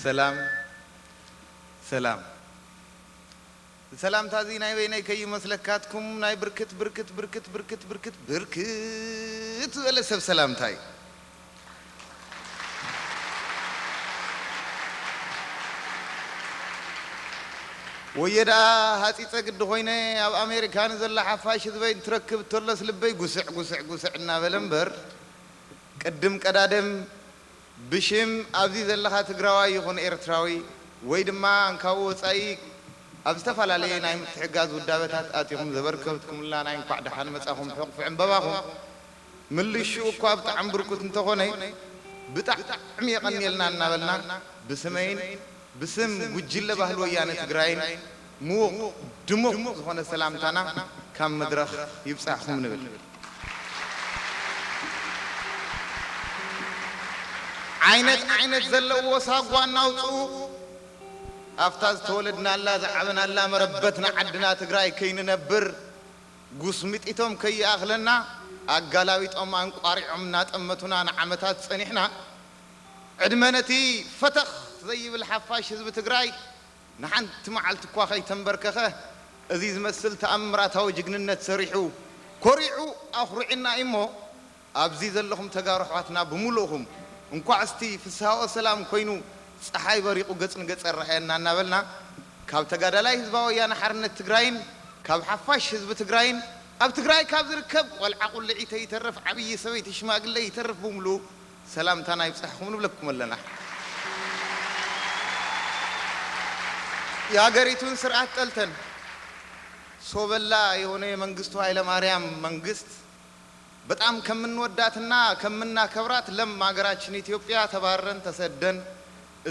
ሰላም፣ ሰላም። ሰላምታ እዚ ናይ በይነይ ከይመስለካትኩም ናይ ብርክት፣ ብርክት፣ ብርክት፣ ብርክት፣ ብርክት፣ ብርክት ዝበለ ሰብ ሰላምታ እዩ። ወየ ደኣ ሃጺጸ ግዲ ኮይነ ኣብ ኣሜሪካ ንዘላ ሓፋሽ ህዝበይ እንትረክብ እንተሎስ ልበይ ጉስዕ፣ ጉስዕ፣ ጉስዕ እናበለ እምበር፣ ቅድም ቀዳደም ብሽም ኣብዚ ዘለኻ ትግራዋይ ይኹን ኤርትራዊ ወይ ድማ እንካብ ወጻኢ ኣብ ዝተፈላለየ ናይ ምትሕጋዝ ውዳበታት ኣቲኹም ዘበርከትኩምላ ናይ እንኳዕ ደሓን መጻኹም ሕቑፊ ዕምበባኹም ምልሹ እኳ ብጣዕሚ ብርኩት እንተኾነ ብጣዕሚ የቐንየልና እናበልና ብስመይን ብስም ጉጅለ ባህሊ ወያነ ትግራይን ምዉቕ ድሙቕ ዝኾነ ሰላምታና ካብ መድረኽ ይብጻሕኹም ንብል። ዓይነት ዓይነት ዘለዎ ሳጓ እናውፅኡ ኣብታ ዝተወለድናላ ዝዓበናላ መረበትና ዓድና ትግራይ ከይንነብር ጉስሚጢቶም ከይኣኽለና ኣጋላቢጦም ኣንቋሪዖም እናጠመቱና ንዓመታት ጸኒሕና። ዕድመ ነቲ ፈተኽ ዘይብል ሓፋሽ ህዝቢ ትግራይ ንሓንቲ መዓልቲ እኳ ከይተንበርከኸ እዚ ዝመስል ተኣምራታዊ ጅግንነት ሰሪሑ ኮሪዑ ኣኹሪዕና እዩ እሞ ኣብዚ ዘለኹም ተጋሩ ኣሕዋትና ብምሉእኹም እንኳዕ እስቲ ፍስሃኦ ሰላም ኮይኑ ፀሓይ በሪቑ ገፅ ንገፅ ኣረኣየና እናበልና ካብ ተጋዳላይ ህዝባዊ ወያነ ሓርነት ትግራይን ካብ ሓፋሽ ህዝቢ ትግራይን ኣብ ትግራይ ካብ ዝርከብ ቆልዓ ቁልዒ ተይተርፍ ዓብዪ ሰበይቲ ሽማግለ ይተርፍ ብምሉኡ ሰላምታና ይብጻሕኹም ንብለኩም ኣለና። የሀገሪቱን ስርዓት ጠልተን ሶበላ የሆነ የመንግስቱ ኃይለማርያም መንግስት በጣም ከምንወዳትና ከምናከብራት ለም ሀገራችን ኢትዮጵያ ተባረን ተሰደን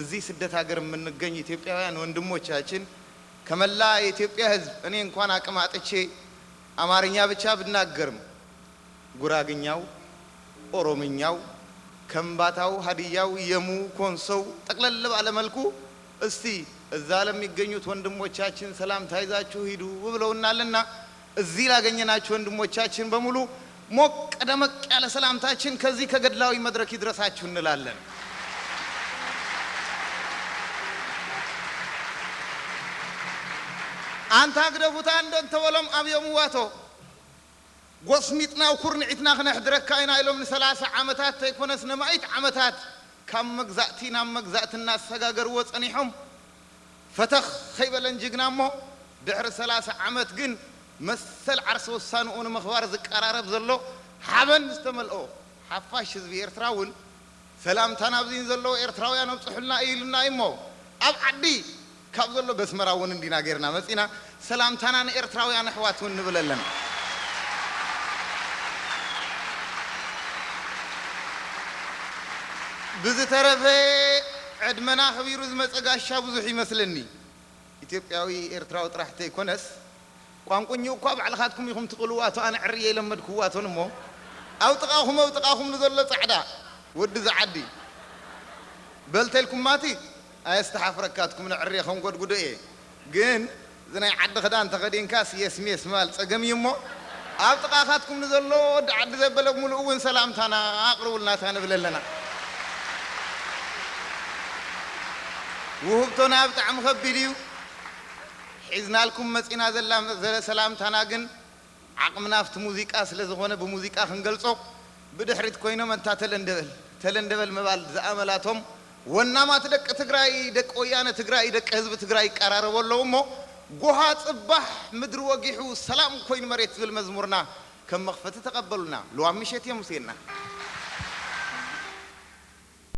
እዚህ ስደት ሀገር የምንገኝ ኢትዮጵያውያን ወንድሞቻችን ከመላ የኢትዮጵያ ህዝብ እኔ እንኳን አቅም አጥቼ አማርኛ ብቻ ብናገርም ጉራግኛው፣ ኦሮምኛው፣ ከምባታው፣ ሀዲያው፣ የሙ፣ ኮንሶው ጠቅለል ባለ መልኩ እስቲ እዛ ለሚገኙት ወንድሞቻችን ሰላምታ ይዛችሁ ሂዱ ብለውናልና እዚህ ላገኘናችሁ ወንድሞቻችን በሙሉ ሞቅ ደመቅ ያለ ሰላምታችን ከዚህ ከገድላዊ መድረክ ይድረሳችሁ እንላለን። ኣንታ ግደፉታ እንዶ እንተበሎም ኣብዮም ዋቶ ጎስሚጥና ኩርንዒትና ክነሕድረካ ኢና ኢሎም ንሰላሳ ዓመታት ተይኮነስ ነማኢት ዓመታት ካብ መግዛእቲ ናብ መግዛእቲ እናሰጋገርዎ ጸኒሖም። ፈተኽ ከይበለን ጅግና እሞ ድሕሪ ሰላሳ ዓመት ግን መሰል ዓርሰ ውሳንኡ ንምኽባር ዝቀራረብ ዘሎ ሓበን ዝተመልኦ ሓፋሽ ህዝቢ ኤርትራ እውን ሰላምታ ናብዚ ዘለዉ ኤርትራውያን ኣብጽሑልና እዩ ኢሉና እዩ እሞ ኣብ ዓዲ ካብ ዘሎ በስመራ እውን እንዲና ጌርና መጺና ሰላምታና ንኤርትራውያን ኣሕዋት እውን ንብል ኣለና። ብዝተረፈ ዕድመና ከቢሩ ዝመጸ ጋሻ ብዙሕ ይመስለኒ። ኢትዮጵያዊ ኤርትራዊ ጥራሕ ተይኮነስ ቋንቁኝ እኳ ባዕልኻትኩም ኢኹም ትቕልዋቶ ኣነ ዕርየ የለመድክዋቶን እሞ ኣብ ጥቓኹም ኣብ ጥቓኹም ንዘሎ ጻዕዳ ወዲ ዝዓዲ በልተልኩማቲ ኣየስተሓፍረካትኩም ንዕርየ ከም ጎድጉዶ እየ ግን እዚ ናይ ዓዲ ክዳን ተኸዲንካስ የስሜስ ማል ጸገም እዩ እሞ ኣብ ጥቓኻትኩም ንዘሎ ወዲ ዓዲ ዘበለ ሙሉእ እውን ሰላምታና ኣቕርቡልናታ ንብል ኣለና። ውህብቶና ብጣዕሚ ከቢድ እዩ። ሒዝናልኩም መጺና ዘላ ዘለ ሰላምታና ግን ዓቕምና ኣብቲ ሙዚቃ ስለ ዝኾነ ብሙዚቃ ክንገልጾ ብድሕሪት ኮይኖም እንታ ተለንደበል ተለንደበል ምባል ዝኣመላቶም ወናማት ደቂ ትግራይ ደቂ ወያነ ትግራይ ደቂ ህዝቢ ትግራይ ይቀራረቡ ኣለዉ እሞ ጎሃ ጽባሕ ምድሪ ወጊሑ ሰላም ኮይኑ መሬት ዝብል መዝሙርና ከም መኽፈቲ ተቐበሉና። ልዋም ምሸት እዮም ሙሴና።